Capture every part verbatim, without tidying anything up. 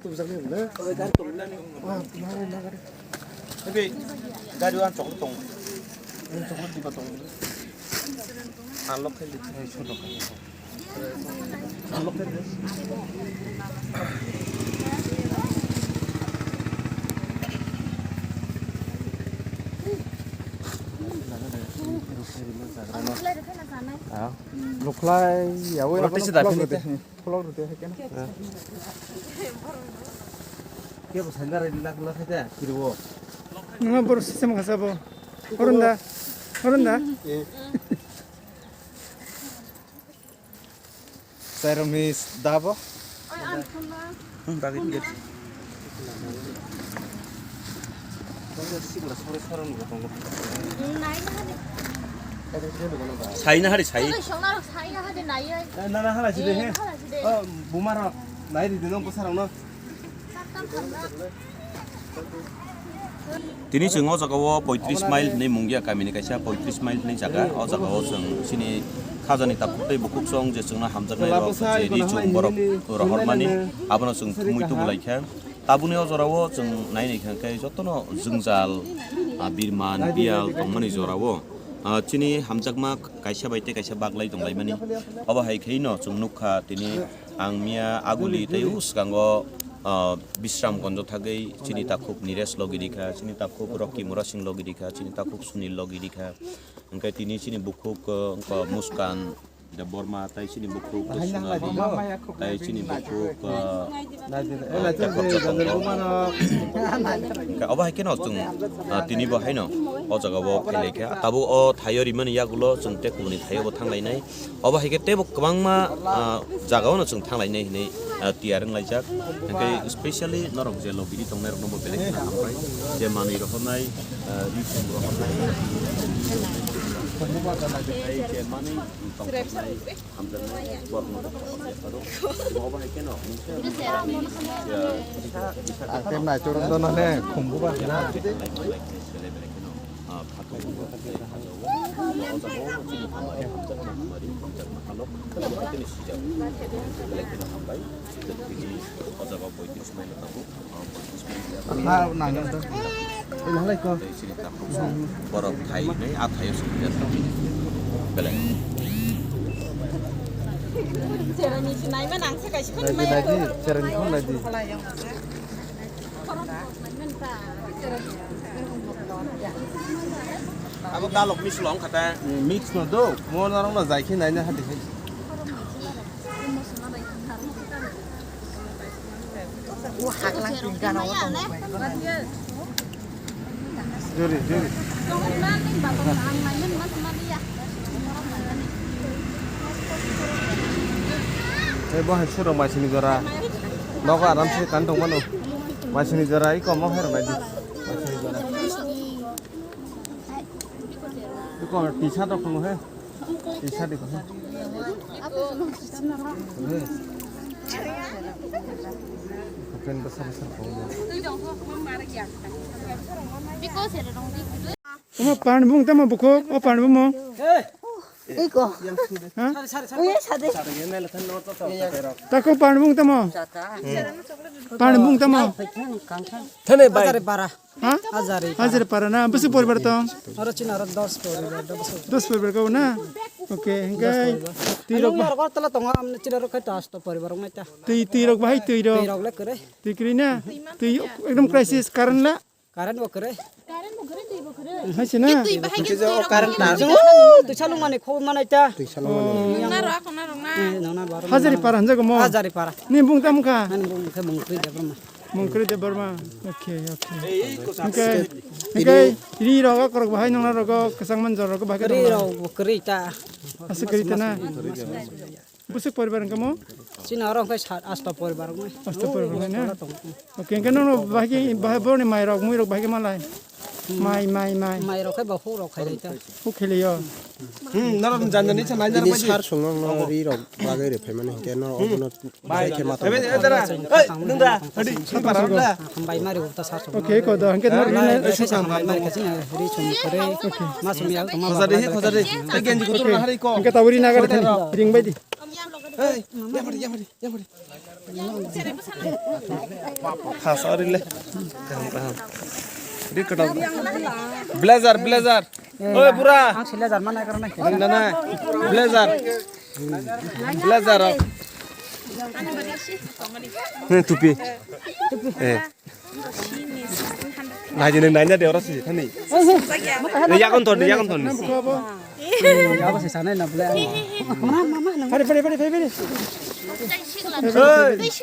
Ebe, gari o ang chocolate tong. Ang chocolate diba tong. Unlock khai di. Unlock khai di. Ah, nukhlai yawi. Roti sida phini te. Khulok rwdi hai khe. Kebo sanda rai lak lak hai da, kiriwo. Nungma borok system khasa bo. Horunda. Horunda. Sairom ni dabo. Hmm, bagwi ticket. Saina hari sai. Nana hala side he. Oh, buma rok. Nai di dino bwsarok no. Tini chwng o jaga o poitris mile hinwi Mungia kamini kaisa poitris mile hinwi jaga. O jaga o chwng chini khajani takhuk tei bukhuk chwng je chwngno hamjaknai rok je ri chwng borok rohormani abono chwng thumwi tubulaikha. Tabukni o jorao chwng nai nai kha khe jotono jwngjal, ah, birman, biyal tongmani jorao, ah, chini hamjakma kaisa bai tei kaisa baglai tonglaimani. Obo hai khe no chwng nukha tini ang miya aguli tei o swkango, ah, Bishram Gonjo thagwi chini takhuk Niresh logi rikha, chini takhuk Rocky Murasing logi rikha, chini takhuk Sunil logi rikha. Hwnkhe tini chini bukhuk, ah, wngkha Muskan Debbarma, tai chini bukhuk Sonali, tai chini bukhuk, ah, Hwnkhe obo hai kheno chwng, ah, tini bo haino o jaga o phailaikha. Tabuk o thaio rimani yagulo chwng tei kubuni thaio bo thanglainai. Obo hai khe teibo kwbangma, ah, jaga o no chwng thanglainai hinwi, ah, tiyar wnglaijak. Hwnkhe specially norok je logiri tongnai rokno bo belai kheno hambai. Je manwi rohornai, ah, ri chum rohornai. Je manwi tongthoknai. Hamjaknai borokno bo hamjakmano. Obo hai kheno mungsa, ya, bisa, bisa. Ang khe naichoro dono ne khumbu ba hina. Ah, khatung bo, tei hamjakgo. O jaga o chini hamari, hamjakma hamari, hamjakma halok. Tini sijak. Belai kheno hambai. Tini o jaga o poitris mile tongo. Ha, nang to. Ini halai ko. Borok thai nai, a thaio song ya. Belai. Cherani sinai ma nang se kaisa. Nai di, nai di, cherani khon nai di. Abo dalok mix long khata. Mix no do, mo narong no jai khe nai na hadi. Juri, juri. Tei bo hai surok maisini jora. Nogo aram se tan tong mano. Maisini jora i komo hai rok nai di. Maisini jora. I komo tisa tok tongo he. Tisa di komo. He. Pen basa basa tongo. Omo panbung tamo bukhuk, o panbung mo. Iko. Ha? Uye sade. Tako panbung tamo. Panbung tamo. Thane bai. Hajari para. Ha? Hajari para. Hajari para na. Bwswk poribar tong? Oro chini oro dos poribar, dos poribar. Dos poribar kau na? Okay, hingkai. Twi rok ba. Aro tala tongo, amne chini oro kai to asto poribar wng naita. Twi, twi rok bahai twi rok. Twi rok le kwrwi. Twi kwrwi na? Twi ekdom crisis, current la? Current bo kwrwi. Hai se na? Twi bahai ke twi rok. Current ta. Twi salung mani khobor manai ta. Twi salung mani. Nona ro, nona ro na. Hajari para hanjago mo? Hajari para. Ni bung tam kha? Ani bung khe bung twi de brma. Mungkri Debbarma. Okay, okay. Hingke, hingke ri rogo korok bahai nongna rogo kesang manjor rogo bahai. Ri rogo kri ta. Asa kri ta na. Busuk poribar hingke mo? Chini oro hingke sat, asta poribar hingke. Asta poribar na. Okay, hingke nono bahai, bahai boroni mai rok, mui rok bahai ke malai. Mai, mai, mai. Mai rok khe bo huk rok khai lai ta. Huk khai lai yo. Hmm, naro janjani cha nai naro. Ini sar songno no ri rok bagai re phaimani hingke no obono bai khe mata. Ebe, ebe, dara. Ei, nung da. Hadi, sing para da. Hambai mari uta sar songno. Okay, ko da hingke no ri na. Bai, bai, hambai mari kachina ri chum kore. Mas mi al toma. Khoja de, khoja de. Ei, genji kutu na hari ko. Hingke tawri na gari thani. Ring bai di. Ei, ya mari, ya mari, ya mari. Khas ari le. Kaham, kaham. Di kadam. Blazer, blazer. Oi, bura. Ang sila jarman ai karna. Dang dana. Blazer. Blazer. He, tupi. Eh. Nai jene nai na de ora si thani. Yakon ton, yakon ton. Abo se sanai na bole. Pare, pare, pare, pare, pare. Hey,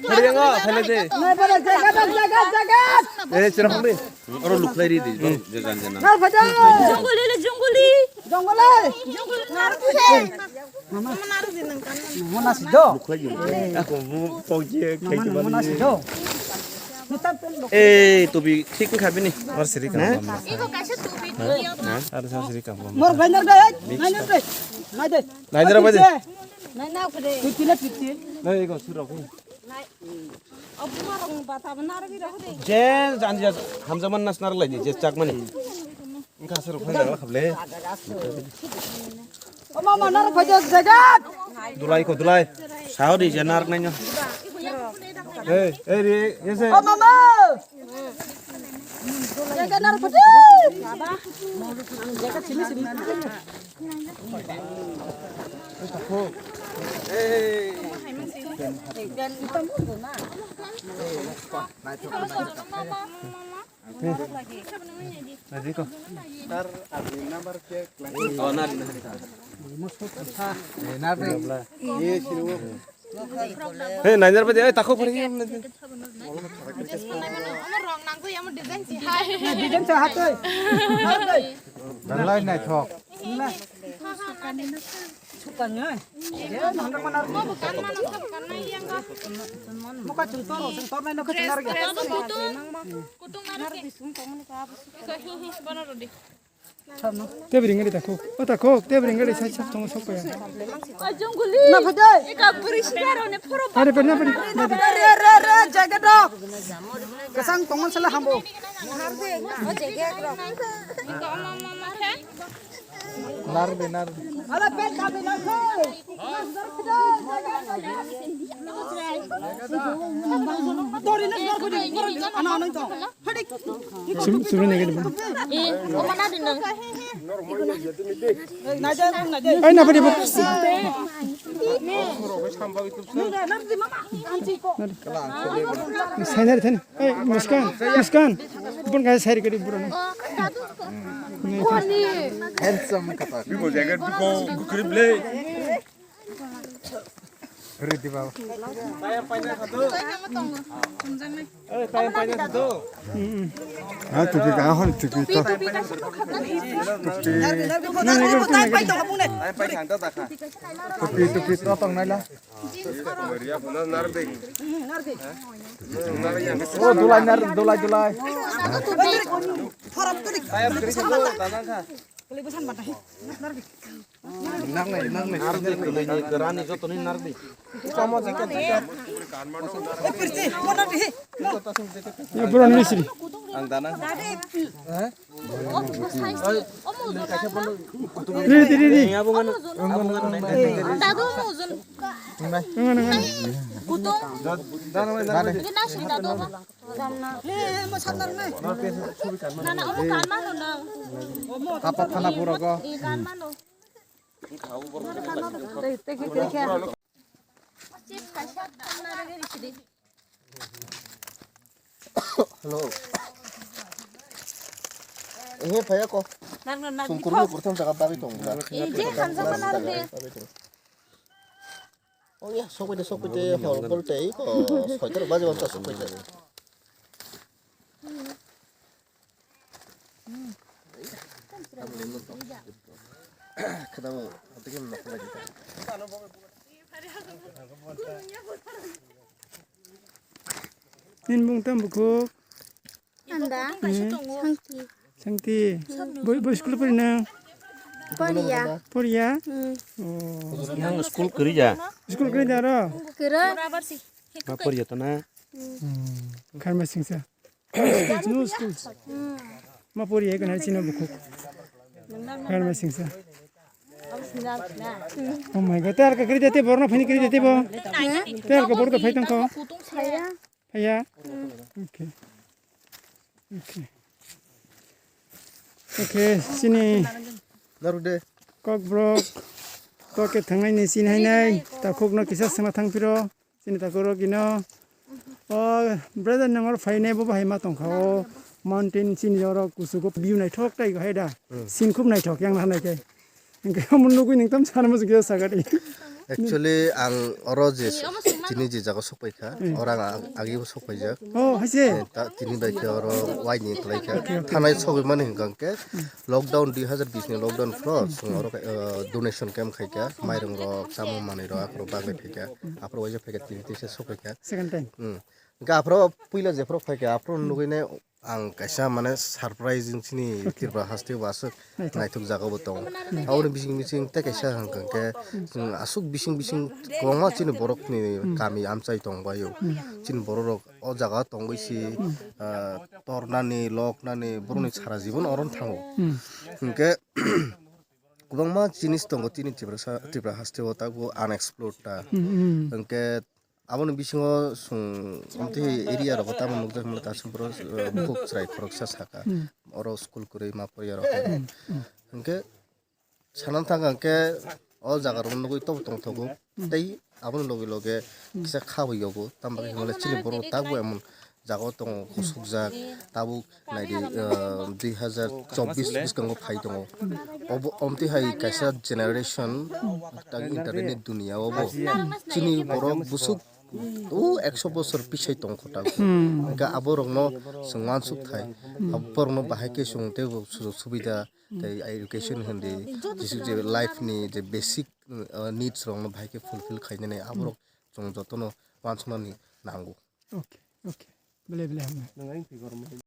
pare yang ah, thale de. Nai pare, jagat, jagat, jagat. Eh, chira phang de. Oro luklai ri di, je jan jan. Nar phaja. Jongoli le jongoli. Jongoli. Jongoli nar phaja. Mama. Mama nar di nang kan. Mama nasi do. Luklai ri. Aku mau pokje kai. Mama nasi do. Eh, tupi thik wngkha bini. Mor siri kam. Iko kaisa tupi. Ada sa siri kam. Mor bai nar bai. Nai nar bai. Nai de. Nai nar bai de. Nai na ko de. Tupi na tupi. Nai iko sura ko. Nai. Abu ma rong bata ba nar bi rong de. Je jan je hamjaman nas nar lai je chak mani. Wngkha se rok phai jagla khable. O mama, nar phai jak jagat. Dulai ko dulai. Sao di je nar nai no. Hey, hey, re, ese. O mama. Jagat nar phai. Baba. Jagat sini sini. Hey. Nadi ko. Tar adi number ke. Oh, nadi, nadi. Eh, nadi. Ye, sini. Hey, nai jar bai de, oi, tako pori. Omo rong nang ko, yamo design si hai. Design sa hat oi. Dalai nai thok. Chukang oi. Mo bukan mana, bukan mana yang ko. Mo ka chungtor, chungtor nai no ka chungtor. Dress, dress, kutung, kutung naro ke. Iko hi hi bono rodi. Tebring gari takhuk. O takhuk, tebring gari sai sab tongo sok ya. Oi jongoli. Na phai dai. Eka puri sigaro ne phoro. Pare, pare, na pare. Re, re, re, jaga do. Kasang tongo sala hambo. Iko mama mama khe. Nar de, nar de. Ala pet kami na kho. Tori na sar ko de. Ana ana to. Sum-, sumri negative. Eh, o mana di nang. Ai, na padi bo. Sainari thani. Ai, Muskan, Muskan. Bun kaya sairi kadi bura na. Handsome kata. Bibo jaga duko gukri ble. Ready baba. Eh, tayang paina satu. Ha, tupi ka hon, tupi to. Tupi. Tayang pai thang ta ta kha. Tupi, tupi to tong nai la. Maria phone nar de. Oh, dulai nar, dulai, dulai. Tayang kri satu, ta ta kha. Nardi, kwlwi ni, kwrani jotoni nardi. Ya, bro, ni sini. Ang dana. Ri, ri, ri, ri. Dadu mo ujun. Nang, nang, nang. Kutung. Dana, dana. Ini nasi dadu mo. Nana, omo kan mano nang. Apa thana pura ko? Ikan mano. Hello. Ehe, phaya ko. Sungkuru ni kurtham jaga bagwi tong. Ije hamsa kana de. Oh ya, sokphaide, sokphaide, hor bolte iko soitar baje bangsa sokphaide. Nini mung tamo bukhuk? Anda. Hmm. Sangti. Sangti. Boi, boi school pori nang? Poriya. Poriya? Hmm. Oh. Nang school kwrwi ya? School kwrwi da ro? Kwrwi. Ma poriya to na? Hmm. Kharma singsa. Schools, no schools. Hmm. Ma poriya kana chino bukhuk. Kharma singsa. Oh my God, tayar ka kri dete borno phani kri dete bo. Tayar ka borno phai tong ko. Phaiya. Phaiya? Okay. Okay. Okay, chini Naruk de. Kokborok koke thangnaini chini hainai, takhukno kisa swngna thangphiro, chini takhurok ino. O, brother, nang oro phainai bo bahai ma tongkha o, mountain chini oro kuchugo view naithok tei hai da. Hmm. Scene khub naithok yang nahanaikhe. Hingke omo nugui nung tam sana muchung kisa sakha di. Actually, ang oro je tini je jaga sokpaikha, oro ang ag-, agi bo sokpaijak. Oh, hai se. Eh, ta-, tini bai khe oro waini khlaikha. Okay, okay. Thanai sogwi mani hwnkha hwnkhe lockdown dui hazar bish ni lockdown phro chwng oro, eh, donation camp khaikha, mairung rok, chamung manwi rok, aphuru bagwi phaikha, aphuru waisa phaikha, tini teisa sokpaikha. Second time. Hmm. Hwnkhe aphuru puila jephuru phaikha, aphuru nugui nai ang kaisa mane surprising chini Tripura haste o aswk naithok jaga bo tongo. Aboni bising bising tei kaisa hwnkha hwnkhe chwng aswk bising bising kwbangma chini borokni kami amchai tongbaio. Chini borok rok o jaga tongwi si, ah, tornani, loknani, borokni sara jibon oro thango. Hwnkhe kwbangma jinis tongo chini Tripura sa-, Tripura haste o tabuk unexplored ta. Hwnkhe aboni bisingo chwng omtwi area rogo tamo nukjak mano ta chwng boro, eh, bukhuk chwrai khoroksa saka. Oro school kwrwi ma porya rok. Hwnkhe sana thang khe o jaga rok nugui tobo tongthogo. Tei aboni loge loge kisa kha bo yogo. Tamo khe hwnle chini borok tabuk emon jaga o tongo, kusukjak, tabuk naidi, ah, dui hazar chobbish bwskango phai tongo. Obo, omtwi hai kaisa generation, tak internet ni dunia obo. Chini borok busuk o ekso bosor pisai tongkho tabuk. Hwnkhe aborokno chwng uansuk thai, aborokno bahai khe chwng teibo sujog subida tei education hindi, jisuk je life ni je basic, ah, needs rokno bahai khe fulfill khainani aborok chwng jotono uansuknani nango. Okay, okay. Belai belai hambai.